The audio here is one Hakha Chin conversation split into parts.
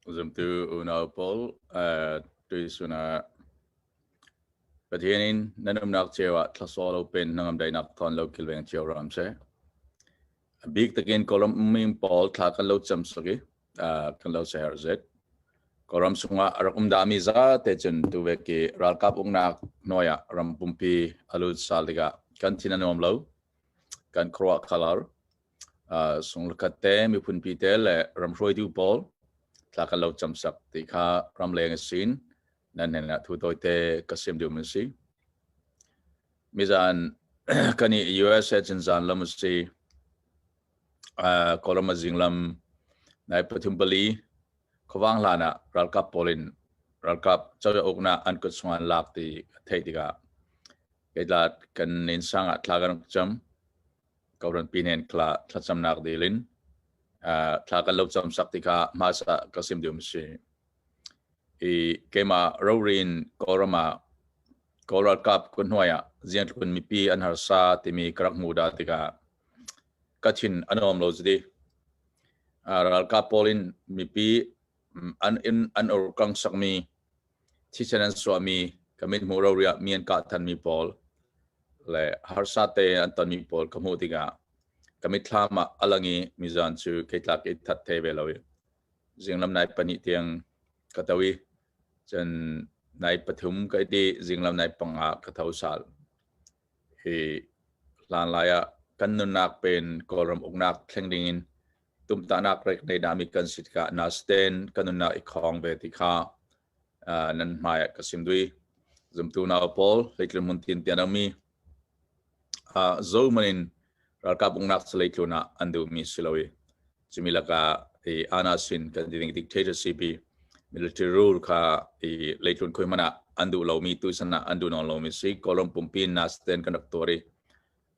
Zumtu unau pawl tuisun ah Pathian in nan umnak cio ah thlasawh lo pen hnangam daihnak thawn lo kilveng cio ram seh. A bik takin Kawlram ummi pawl thla kan lo cam sak i kan lo seher zet. Kawlram chungah a rak um dami zate cun tuvek i ralkap uknak hnuai ah ram pumpi a lut sal tikah kan thin a nuam lo. Kan khuaruah khalar. Sunglakat te miphunpi te le ram hruaitu pawl thla kan lo cam sak ti kha ramleng a sin nan hnen ah thu tawi te ka sim duh mun si. Mizan kan i USA cun zan lam a si. Kawlram a zinglam nai pathum pali khuavang hlan ah ralkap pawl in ralkap cozah uknak an kut sung an lak ti theih tikah keitla kan insang ah thla kan rak cam. Kawlrawn pinen thla thlacamnak dil in thla kan lo cam sak tikah hmasa ka sim dum si. I keimah rorin Kawlram ah Kawl ralkap kun hnuai ah ziangtluk in mipi an harsa timi ka rak hmu dah tikah ka thin a nuam lo zidi. Ralkap pawl in mipi an inn an urkang sakmi thisen an suahmi ka mithmuh rori ah mi an kah thanmi pawl le harsa te an tonmi pawl ka hmuh tikah ka mitthlam ah a lang i mizan cu keitlak i that the ve lo i zinglam nai pahnih tiang ka to i cun nai pathum ka i zinglam nai panga ka tho sal. Hi hlan lai ah kan nunnak pen Kawlram uknak thleng ding in tumtahnak rek nei dami kan si tikah nasten kan nunnak i khong ve ti kha nan hmai ah ka sim dui. Zumtu nau pawl hleitlun mun tin tian mi zo manin ralkap uknak salei tlun ah an duh mi si lo i cumi lakah i ana sin kan ti ding dictatorship i military rule kha i leitlun khoi hmanh ah an duh lomi tu san ah an duh nawn lomi si. Kawlram pumpi nasten kan rak tuar i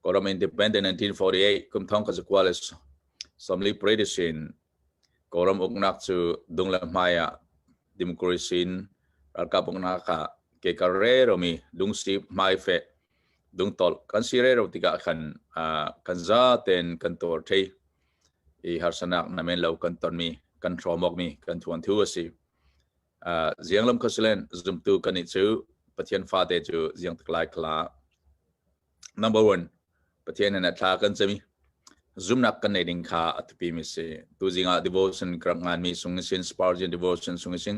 Kawlram independent 1948 kum thong ka zakua le somli British in Kawlram uknak cu dung le hmai ah democracy in ralkap uknak ah ke kar re romi lungsi hmai fe dungtolh kan si rero tikah khan kan za ten kan tuar thei i harsanak namen lo kan tonmi kan hrawmawkmi kan thuan thu a si. Zianglam khasilen zumtu kan i cu Pathian fate cu ziang tak lai khala number one Pathian in a thla kan cami zumnak kan nei ding kha a thupi mi si. Tu zingah devotion krak ngan mi sung sin Spurgeon devotion sung sin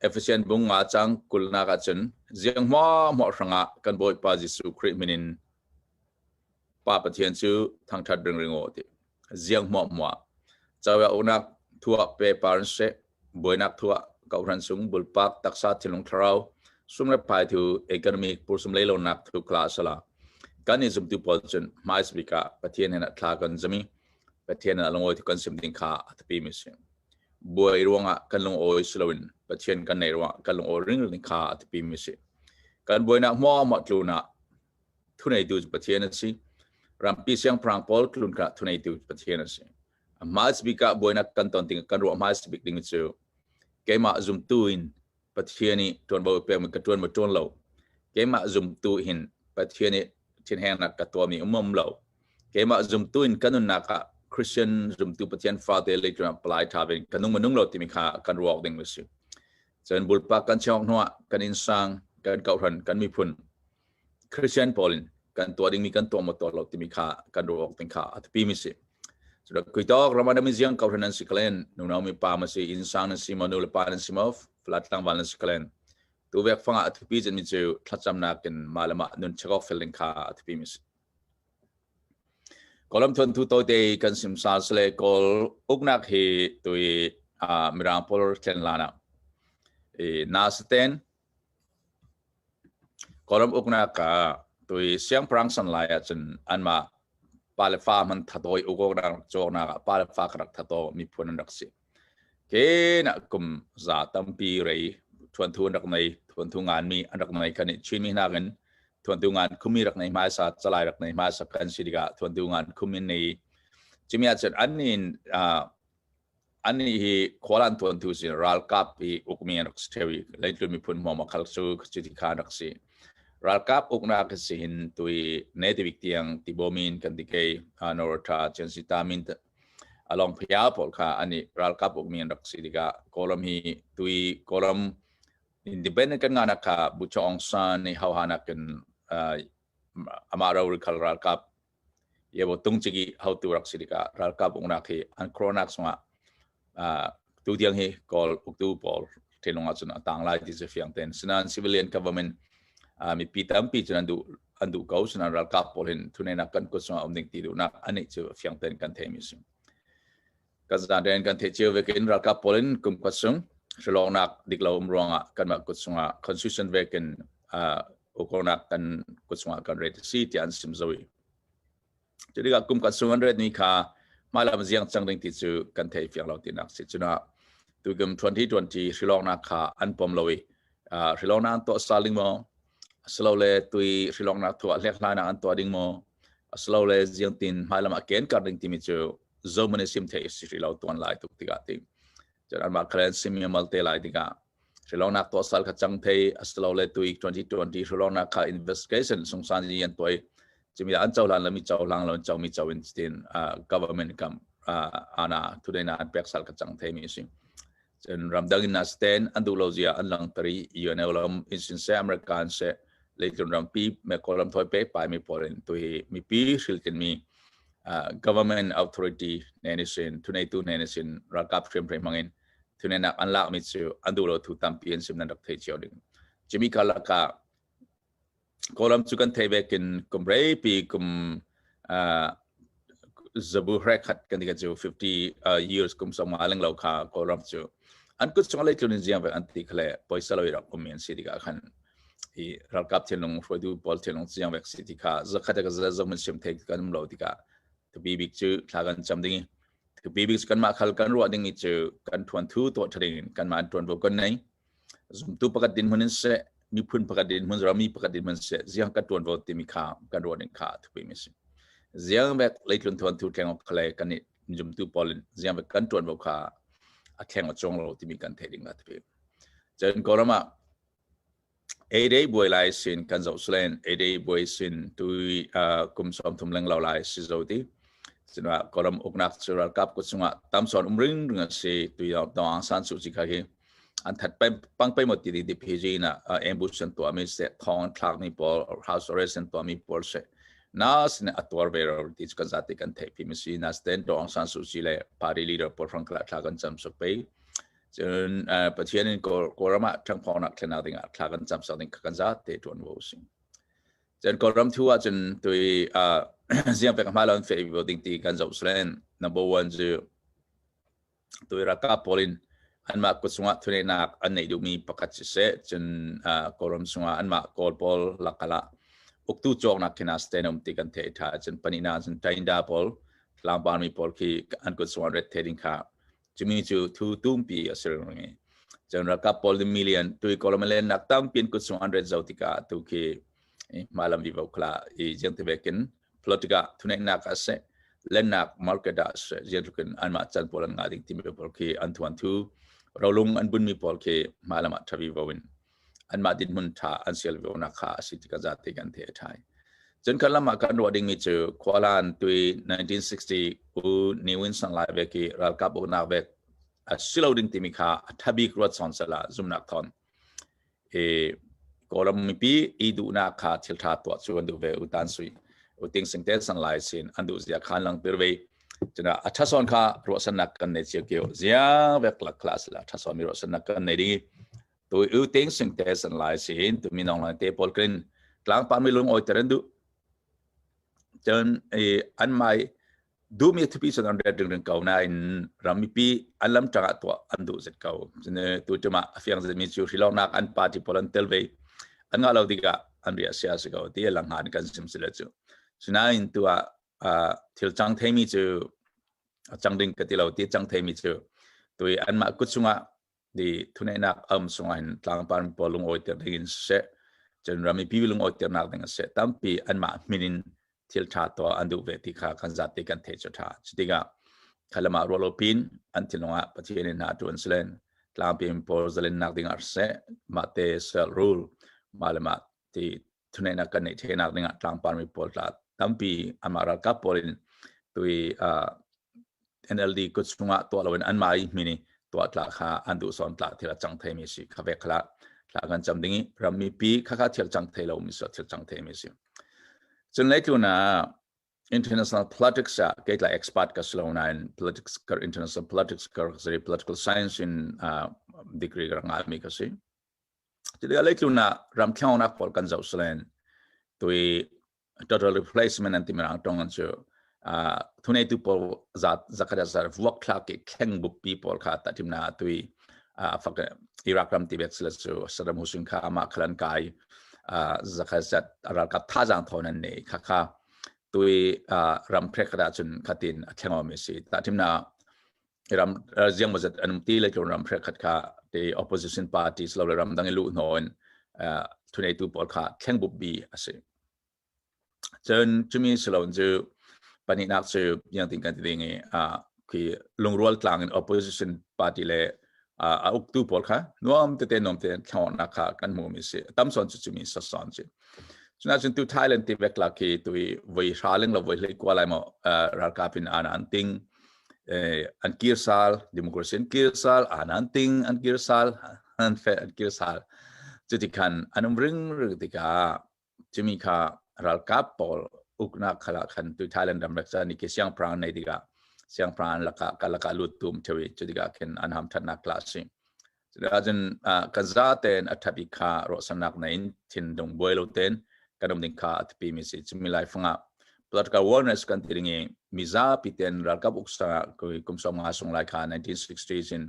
Efesian bung nga cang kulnak ahcun ziang hmuahhmuah hrangah kan Bawipa Jesuh Khrih min in Pa Pathian cu thangṭhat ringring aw ti. Ziang hmuahhmuah. Cawia unak thuah pe par seh, buainak thuah kohhran sung bulpak taksa thinlung thlarau sum le phai thu economic pursum leilonak thu kla sala. Kan i zumtu pawl cun hmais bik ah Pathian hin thla kan zami Pathian in a lungawi thu kan sim ding kha a thupi mi si. Buai ruangah kan lungawi si loin Pathian kan neih ruangah kan lungawi ringring kha a biapimi a si. Kan buainak hmuahhmuah tlun ah thuneitu cu Pathian a si. Rampi siangpahrang pawl tlun kha thuneitu cu Pathian a si. A hmasa bik ah buainak kan ton ding kan ruah hmasa bik ding cu keimah zumtu in Pathian i ṭuanvo pekmi ka ṭuan maw ṭuan lo. Keimah zumtu hin Pathian i thinhengnak ka tuahmi um um lo. Keimah zumtu in ka nunnak ah Christian zumtu Pathian fate leitlun ah palai ṭha ve ka nung nung lo timi kha kan ruak ding a si. Cun bulpak kan chawk hnuah kan innsang, kan kohhran, kan miphun Christian pawl in kan tuah dingmi kan tuah maw tuah lo timi kha kan ruak ding kha a biapimi si. Kuitok Ramadan mi ziang kohhran an si kalen nunau mi pa ma si innsang nan si maw nu le pa nan si maw flat tlangval nan si kalen tu vek fangah a thupi chin mi cu thlacamnak in mah le mah nun check off feeling kha a thupi mi si. Kawlam thon thu tote kan sim sa sle kawl uknak hi tui mirang pawl thlen lana i nasaten Kawlram uknak ah tui siangpahrang san lai ahcun anmah pa le fa hmanh thatawi uk awknak cawknak ah pa le fa ka rak thataw miphun an rak si. Ke nak kum za tampi rei thuanthu an rak nei, thuanthu nganmi an rak nei kan i Chinmi nakin thuanthu ngan khumi rak nei hmaisa, calai rak nei hmaisa kan si tikah thuanthu ngan khum in nei. Cimi ahcun an nin Annih hi khual an tuantu si ralkap i ukmi an rak si ṭheo i leitlun miphun hmuam a khal cu cuti kha an rak si. Ralkap uknak hi si hin tui netibik tiang Tibomin kan ti kei Northa Chensita min. Along phaya pawl kha ani ralkap ukmi an rak si tikah Kawlram hi tui Kawlram independent kan nganak kha Bucho Aung San nih hauhanak in amah rori khal ralkap yebo tungcigi hotu rak si tikah ralkap uknak hi an kronak sungah tu tiang hi Kawl uktu pawl thinlung ahcun a tang lai ti cu fiang ten. Sinan civilian government mipi tampi cun an duh ko. Sinan ralkap pawl hin thuneinak kan kut sungah um ding ti duhnak anih cu fiang ten kan theimi si. Kan zan kan theih cio ve kin ralkap pawl in kum khat sung hrilawknak dik lo um ruangah kanmah kut sungah constitution vekin ukornak kan kut sungah kan ret si tiah an sim zoi. Cu tikah kum khat sung an ret ni kha hmailam ziang cang ding ti cu kan thei fiang lo tinak si. Cuna tukum 2020 hrilawknak kha an pom lo i hrilawknak an tuah sal ding maw, asilole tui hrilawknak thuah hlekhlainak an tuah ding maw, asilole ziang tin hmailam ah ken kar ding timi cu zomani sim thei si ri lo tuan lai tuk tikah ti. Cun anmah khalen simi amal te lai tikah hrilawknak tuah sal kha cang thei, asilole tui 2020 hrilawknak kha investigation sungsan yi an tuai cimi an cohlan lo mi cohlang lo co mi co in tin government kam ana thudeina an pek sal kha cang thei mi si. Cun ramdang in sten an duh lo zia an langtari UNO lam in sin se American se leitlun rampi me kolam thoi pe pai mi pawl in tu hi mipi hriltin mi government authority ne ni sin thuneitu ne ni sin ralkap hriam hriam hmangin thunenak an lak mi cu an duh lo thu tampi an sim nan rak thei cio ding. Jimmy Kalaka Kawlram cu kan thei vekin kum reipi kum zabu hrekhat kan ti cu 50 years kum sawma leng lo kha Kawlram cu an kut chung leitlun in ziang vek an ti khale poisa lo rak um an si tikah khan i ralkap thinlung hruaitu pawl thinlung ziang vek si ti kha zakhat ka za mun sim thei kan um lo tikah thupi bik cu thla kan cam ding. Thupi bik cu kanmah khal kan ruah ding i cu kan thuan thu tuah thading kanmah an tuanvo kan nei. Zumtu pakhat dinhmun in seh, miphun pakhat dinhmun, rami pakhat dinhmun seh, ziang kan ṭuanvo timi kha kan ruah ning kha thupi mi si. Ziang vek leitlun thuan thu tleng khale kan i zumtu pawl in ziang vek kan ṭuanvo kha a thleng a chuang lo timi kan theih ding a thupi. Cun Kawlram ah Eidei buai lai sin kan zoh sulen eidei buai sin tui kum 30 leng lo lai si zo ti. Sinah Kawlram uknak cu ralkap kut chungah tam sawn um ring ring a si tui Daw Aung San Suu Kyi kha hi an that pang pe mo ti ding ti PG na ambush an tuah mi se thong an thlak mi pawl house arrest an tuah mi pawl se na sin a tuar ve ro ti kan zati kan theih pi mi si na stand Daw Aung San Suu Kyi le party leader pawl hrang kala thla kan cam sok pe. Cun Pathian in Kawlram ah ṭhangphawknak thlenak dingah thla kan cam sak ding kan za te ṭuan vo si. Cun Kawlram thu ahcun tui ziang pek hma lon fe ding ti kan zoh slen number one cu tui ralkap pawl in anmah kut sungah thuneinak an neih duhmi pakhat siseh, cun Kawlram sungah anmah Kawl pawl lakala uktu cawknak khin ah stand um ti kan theih ṭha. Cun panihnak cun Tainda pawl tlangpar mi pawl khi an kut sungah ret the ding kha cumi cu thu tumpi a si ring i cun ralkap pawl million tui Kawlram len nak tampi an kut sung an ret zo tikah tu khi hmalam vivo khala i jiang te vekin politika thuneihnak ah seh, lennak market ah seh, jiang tlukin anmah chan pawl an nga ding timi pawl khi an thuan thu rolung an bunmi pawl khi hmalam ah thavi vo in anmah dinhmun tha an sial vo nak kha a si tika zate kan the thai. Cun kan lam ah kan ruah dingmi cu khualan tui 1960 u Ni Win Sang Lai ve ki ralkap uknak vek a silo ding timi kha a thabik ruat son sala zumnak thon e Kawlram mipi i duhnak kha thil tha tuah cu an duh ve. U Tan Sui, U Ting Sing Te san lai sin an duh zia khan lang tir ve. Cuna a thason kha ruahsannak kan nei cio kio zia vek la class la thason mi ruahsannak kan nei ding tu U Ting Sing Te san lai sin tu mi nong lai te pawl krin tlang pa mi lung oi teren du. Cun an mai duhmi thupi cun an ret ringring ko nain ram mipi an lam tangah tuah an duh zet ko. Cun tu cuma a fiang zetmi cu hrilawnak an party pawl an tel ve an ngah lo tikah an ria sia si ko ti langhan kan sim sile cu. Sinain tu ah thil cang theimi cu cang ding ka ti lo ti cang theimi cu tui anmah kut chungah di thuneihnak am sungah hin tlangpar pawl lungawi ter ding in seh, cun rami pi lungawi ternak ding seh, tampi anmah min in thil tha to an duh ve ti kha kan zat ti kan thei chu tha. Chutikah khalama rualo pin an thinlung ah Pathian in hna tuan silen tlangpi pawl zalen nak ding ah seh, mah te self rule ma le mah ti thuneihnak kan neih thenak ding ah tlangpar mi pawl tla tampi amah ralkap pawl in tui. NLD kut chungah tuah loin anmah i hmin i tuah tla kha an duh sawn tla thil a cang thei mi si kha vek khala thla kan cam ding i rammi pi kha kha thil cang thei lo mi si thil cang thei mi si. Cun leitlun ah international politics ah kei tla expert ka si lo nain politics kar international politics kar si political science in degree ka ngai mi ka si. Tikah leitlun ah ramthlengnak pawl kan zoh salen tui total replacement an ti mirang tong an cu thuneitu pawl zat zakhat zar vuak thlak i thleng buppi pawl kha ta thimna tui fak Iraq ram ti vek sila cu Saddam Hussein kha ama khalan kai zakhat zat ralkap thazang thon an nei kha kha tui ram phrek da cun khatin a thleng mi si ta thimna ram ziang mazat an ti le ram phrek khat kha te opposition parties lo le ram dang i lu hnoin thuneitu pawl kha thleng buppi asi. Cun cumi si lo cu pahnihnak cu yang tin kan ti ding i khi lungrual tlang in opposition party le a uktu pawl kha nuam tete nuam te thlawnak kha kan hmu mi si. Tam son cu cumi sa son si. Cuna cun tu Thailand ti vek la khi tu i voi hra ling lo voi hlei kwa lai mo ralkap in an an ting an kir sal democracy an kir sal an an ting an kir sal an fe an kir sal cuti khan an um ring ring tikah cumi kha ralkap pawl uknak khala khan tu Thailand ram rak ni ke siangpahrang nei tikah siangpahrang laka ka laka lut tum thewi cu tikah khin an ham thatnak class si. Cutikah kan za ten a thabi kha rawhsanak na in thin dong buai lo ten kan um ding kha a thipi mi si. Cumi lai fangah political awareness kan ti ding i mizapi ten ralkap uksa kum som nga sung lai kha 1960s in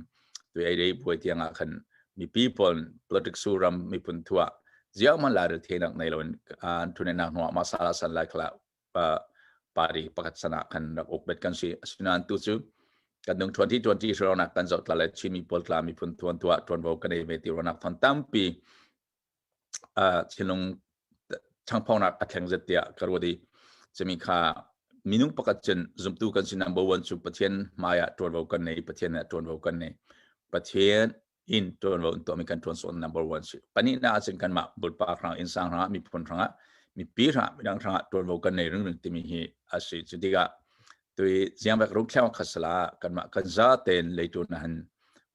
tu ei dei buai tiang ah khan mipi pawl politics su ram miphun thua ziang man la the nak nei loin an thune nak hnuah masala san lai khala party pakhat sana khan rak uk bet kan si. Asinain tu cu kan nung 2020 ronak kan zoh tla le Chinmi pawl tla miphun thuan tua tuanvo kan ei ve ti ronak thon tampi thinlung ṭhangphawnak a thleng zet tiah ka ruat i cumi kha minung pakhat cun zumtu kan si number one cu Pathian hmai ah ṭuanvo kan nei. Pathian ah ṭuanvo kan nei. Pathian in ṭuanvo in tuahmi kan ṭuan sawn number one si. Pahnihnak ah cun kanmah bulpa hrang innsang hrangah miphun hrangah mipi hrangah midang hrangah ṭuanvo kan nei ringring timi hi a si. Cu tikah tui ziangvek rungthleng kha sala kanmah kan za tein leitu na han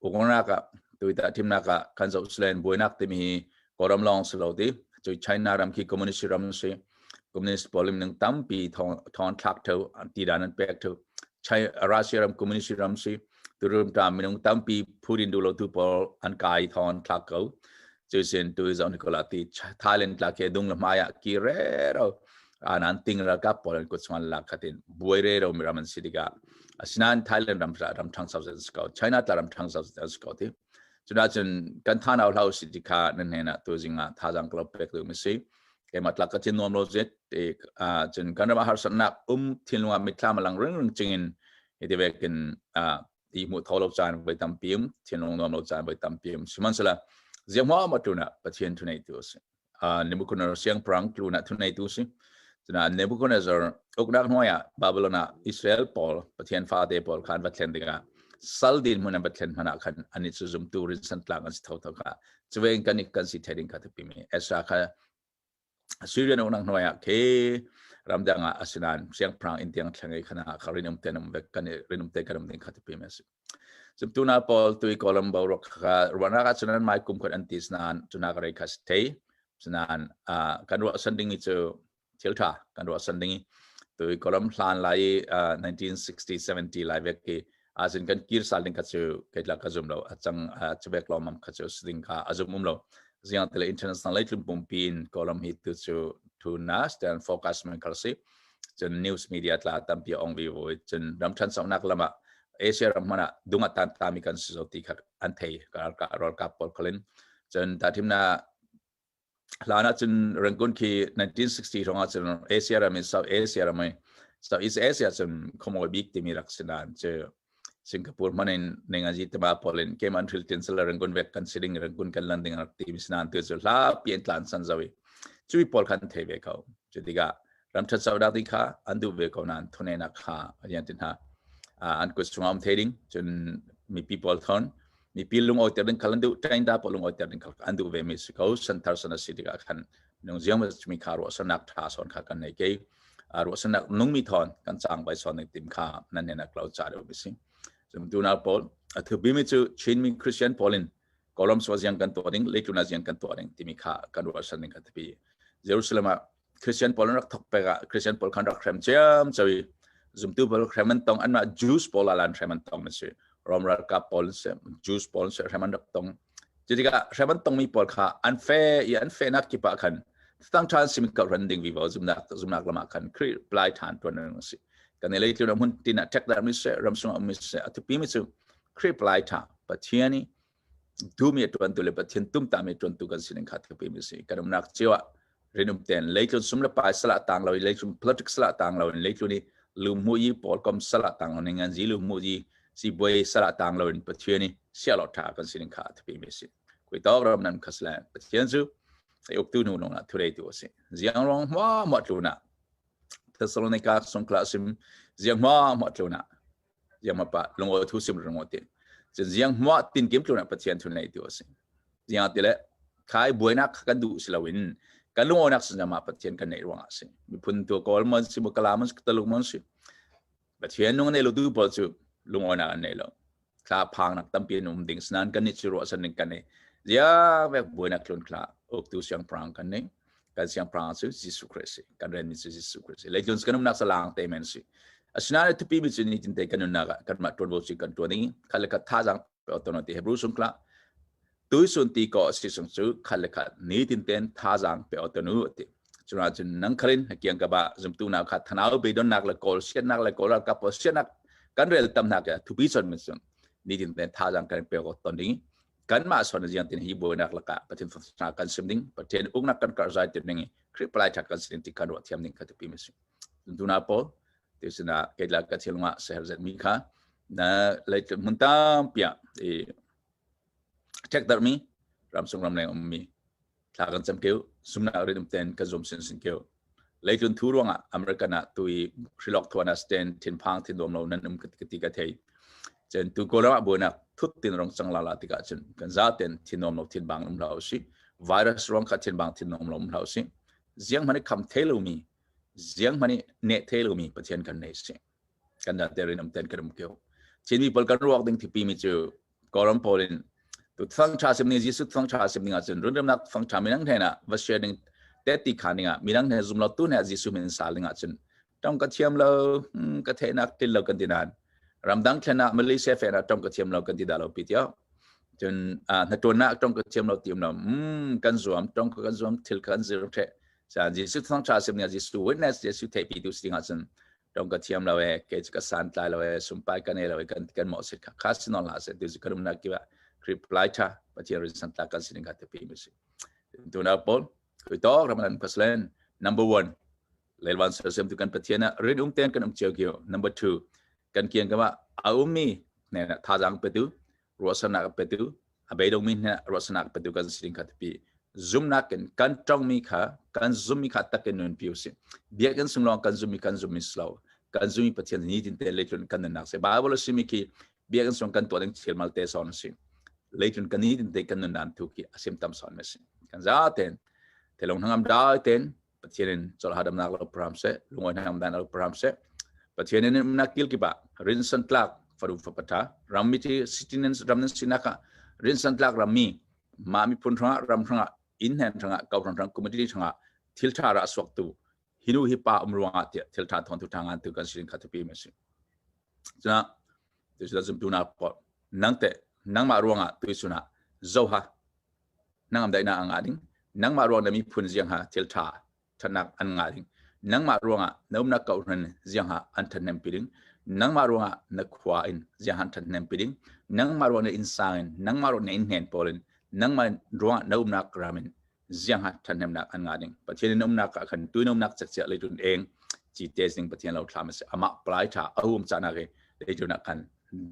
uknak ah tui ta thimnak ah kan zoh silen buainak timi hi Kawlram lawng si lo ti cui China ram khi communist ram si. Communist pawl ning tampi thong thlak theu ti dan an pek theu. China Russia ram communist ram si. Turum ta minung tampi phurin du lo tu pawl an kai thong thlak ko. Cui sin tu zong Nikola ti Thailand tla ke dung la maya ki re ro anan ting ra ka pawl an kut chuan la khatin buai re ro mi ram an si tikah asinain Thailand ram ram thang sau zan ko China tla ram thang sau zan ko ti. Cuna cun kan tha nau hlau si ti kha nan hnen ah tu zing ah thazang klop pek tu mi si. Keimah tlak ka chin nuam lo zet te cun kan ram harsatnak um thinlung ah mitthlam alang ring ring chingin hiti vekin ti hmuh tho lo caan voi tampi um thinlung nuam lo caan voi tampi um. Sihmanhsehlaw ziang ma tuna Pathian thu nei tu si. Nebuchadnezzar siangpahrang tlun ah thuneitu si. Cuna Nebuchadnezzar uknak hnuai ah Babylon ah Israel pawl Pathian fate pawl kha an va thlen tikah sal din hmun an va thlen hmanh ah khan an i cu zumtu rinsan tlang an si thotho kha cuvein kan i kan si thei ding kha thupi mi Ezra kha Syrian uknak hnuai ah ke ramdang ah asinan siangpahrang inn tiang thleng i khana kha rin um ten um vek kan i rin um te kan um ding kha thupi mi a si. Zumtu hna pawl tui Kawlram boruak kha ruahnak ah cun an mai kum khat an ti nain cunak rei kha si thei. Nain kan ruahsan ding i cu thil ṭha kan ruahsan ding i tui Kawlram hlan lai i 1960 70 lai vek i azin kan kir sal ding kha cu kei tla ka zum lo. A cang chubek lawmam kha cu si ding kha a zum um lo. Ziang tele international leitlung pumpi in Kawlram hi tu cu thu na stand focus man khal si. Cun news media tla tampi ong vi voi cun ram ṭhanchonak lam ah Asia ram hmanh ah dung a tan tami kan si zo ti kha an thei ralkap pawl khalin. Cun ta thimna hlan ah cun Rangoon khi 1960 hrawng ah cun Asia ram in South Asia ram in Southeast Asia cun khuamawi bik timi rak si nain cu Singapore hman in ningazi tema pawl in kem an thil tin sala Rangoon vek kan si ding Rangoon kan lan ding rak ti mi sinan tu cu hla pi an tlan san zawi cui pawl khan thei ve ko. Cu tikah ram ṭhat sau dak ding kha an duh ve ko nain thunenak kha rian tin hna an kut chungah um thei ding cun mipi pawl thon mipi lung awiter ding khal an duh tain da pawl lung awiter ding khal an duh ve mi si ko. Santhar san a si tikah khan nung ziang mi kha ruah sanak tha son kha kan nei ke. Ruahsanak nungmi thawn kan cang bai son ning tim kha nan ne nak lo cha deuh si. Zumtu na pawl a thupi mi cu Chinmi Christian pawl in Kawlram so ziang kan tuah ding, leitluna ziang kan tuah ding timi kha kan ruahsan ding kha thupi. Jerusalem ah Christian pawl an rak thok pek ah Christian pawl khan rak hrem ciam chawi zumtu pawl hrem an tong anmah Jews pawl alan hrem an tong si Rom ralkap pawl se Jews pawl se hrem an rak tong cutikah hrem an tongmi pawl kha an fe i an fe nak kip ah khan tang than sim ka ran ding vi zumnak zumnak lama khan Khrih plai than tuan an si kan lei tlun mun tin a tek dar mi se ram sung mi se athupi mi chu Khrih plai tha Pathian i dumi tuan tu le Pathian tum ta mi tuan tu kan sining kha thupi mi si kan umnak chiwa rinum ten leitlun sum le pai sala tang lo leitlun politics sala tang lo leitlun i lum mu yi pawl kom sala tang lo ning an ji lum mu yi si buai sala tang lo in Pathian i sia lo tha kan sining kha thupi mi si kui tok ram nan khasla Pathian chu ai uktu nu nong na thurei tu si ziang rong hma ma tluna Thessalonica sungkla sim ziang hma ma tluna ziang ma pa lungo thu sim rungo tin cun ziang hma tin kim tluna Pathian thun nei tu si ziang ti le khai buainak kan duh si loin kan lungonak sinama Pathian kan nei ruangah si miphun tu kawl mon si mu kala mon si taluk mon si Pathian nung nei lo tu pawl cu lungonak an nei lo thla phang nak tampi an um ding sinan kan ni chu ruah san ning kan ni zia vek buainak tlun khla uktu siang prang kan ni kan siang prang cu Jesuh Christ si kan ren mi cu Jesuh Christ si leitlun kan umnak salang te men si asinain thupi mi cu ni tin te kan nunnak ah kanmah tuanvo si kan tuan ding khat le khat thazang pe otono ti Hebrew sung kla tuisun ti ko si sung cu khat le khat ni tin ten thazang pe otonu ti cuna cun nang khalin hakiang ka ba zumtu na kha thanau beidon nak le kawl siat nak le kawl ka po siat nak kan rel tam nak ya thupi chon min sung ni tin ten thazang kan pe ko ton ding kanmah son ziang tin hi buainak lakah Pathian thangthatnak kan sim ding Pathian uknak kan karh zai ti ding Khrih palai that kan sin ti kan ruah thiam ding kha tupi mi si tuna pawl ti sina keila ka thilunga seher zet mi kha na lei mun tam pia i tek dar mi ramsung ram leng um mi thla kan cam keu sumna rin um ten ka zum sin sin keu leitlun thu ruangah American ah tui hrilok thuan ah stand thinphang thin dom lo nan um ka ti ka thei chen tu ko ram ah buainak thut tin rong chang la la tikah cun kan za ten thin nom lo thin bang um lo si virus rong kha thin bang thin nom lo um lo si ziang mani kham thei lo mi ziang mani ne thei lo mi Pathian kan nei si kan da terin um ten kan um keu Chin mi pol kan ruak ding thipi mi cu Kawlram pawl in tu thang tha sim ning Jesuh thang tha sim ning ahcun runremnak thang tha minang hnen ah va share ding te ti kha ning ah minang hnen zum lo tu hne Jesuh min sal ding ahcun tong ka thiam lo ka thenak til lo kan ti nan ramdang thlen ah Malaysia fe na tong ka thiam lo kan ti da lo pi tio cun na tuan nak tong ka thiam lo ti um lo kan zuam tong ka kan zuam thil kan zir the sa Jesuh thang tha sim ning Jesuh witness Jesuh thei pi tu sing ahcun tong ka thiam lo e ke ka san tlai lo e sumpai kan e lo e kan kan mo se kha kha sinon la se tu kan umna ki ba reply tha Pathian rin san tla kan sining ka te pi mi si tu na pol kui tok ramadan paslen number 1 lelwan sasem tu kan Pathian rin um ten kan um cheu kyo number 2 kan kian kama a ummi ne tha jang pe tu ruahsanak petu a beidongmi hna ruahsanak petu kan si ding kha tipi zumnak in kan tongmi kha kan zummi kha takin nun pi usih biakinn sung lawng kan zummi kan zummi slo kan zummi Pathian ni tin te leitlun kan nunnak se Bible simi khi biakinn sung kan tuah ding thil mal te son si leitlun kan ni tin te kan nun dan thu khi asim tam son me si kan za ten telong hangam dai ten Pathian in chol hadamnak lo pram se lungoi hnangam dan lo pram se Pathian in umnak kil kipa rinsan tlak faru fapatha rammi ti citizens ram nan sinaka rinsan tlak rammi ma mi phun hranga ram hranga in hen hranga kau hrang community hranga thil tha ra suak tu hinu hi pa um ruanga ti thil tha thon tu thanga tu kan sin kha tu pi ma si chuna tu sila zum tu na po nang te nangmah ruanga tu suna zoha nangam daihnak a ngah ding nangmah ruang na miphun ziang ha thil ṭha ṭhatnak an ngah ding nangmah ruangah na umnak kohhran ziang ha an ṭhathnempi ding nangmah ruangah na khua in ziang han ṭhathnempi ding nangmah ruang na innsang in nangmah ruang na innhnen pawl in nangmah ruangah na umnak ram in ziang ha ṭhathnemnak an ngah ding Pathian in umnak ah khan tu na umnak cekciah leitun eng ci te ding Pathian lo thlam a si amah palai ṭha a um cahnak i leitun ah khan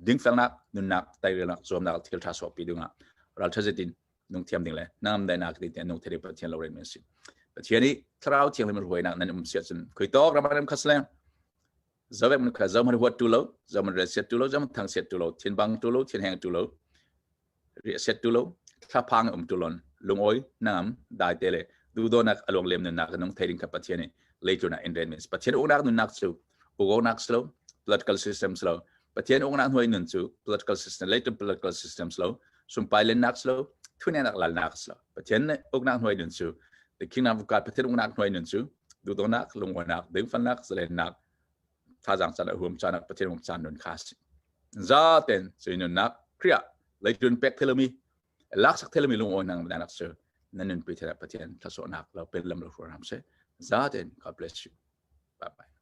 dingfelnak nunnak teirelnak zuamnak thil ṭha sawhpi dingah ralṭha zetin nung thiam ding le nangam dainak ti te nung theri Pathian lo ren si Pathian i thlarau thianghlim ruainak nan um sia cun khoi tok raman khas le zawek mun kha zawman huat tu lo zawman re set tu lo zawman thang set tu lo thin bang tu lo thin heng tu lo ri set tu lo thla phang um tu lon lungoi nangam dai te le Duhdonak a luang lem nunnak nung thei ding kha Pathian nih leitlun ah in ren means Pathian uknak nunnak cu uknak si lo, political system si lo. Pathian uknak hnuai nun cu political system, leitlun political system si lo, sumpai lennak si lo, thunenak lalnak si lo. Pathian uknak hnuai nun cu the kingdom of God, Pathian uknak hnuai nun cu duhdonak, lungwanak, dingfalnak, zalennak, thazaang caan a huam caan ah Pathian um caan nun kha si. Za ten cui nunnak Khrih ah leitlun pek thelomi laksak thelmi lungawi nang danak cu nan nunpi thela Pathian thlasawhnak lo pen lam lo hruai ram se. Za ten God bless you. Bye bye.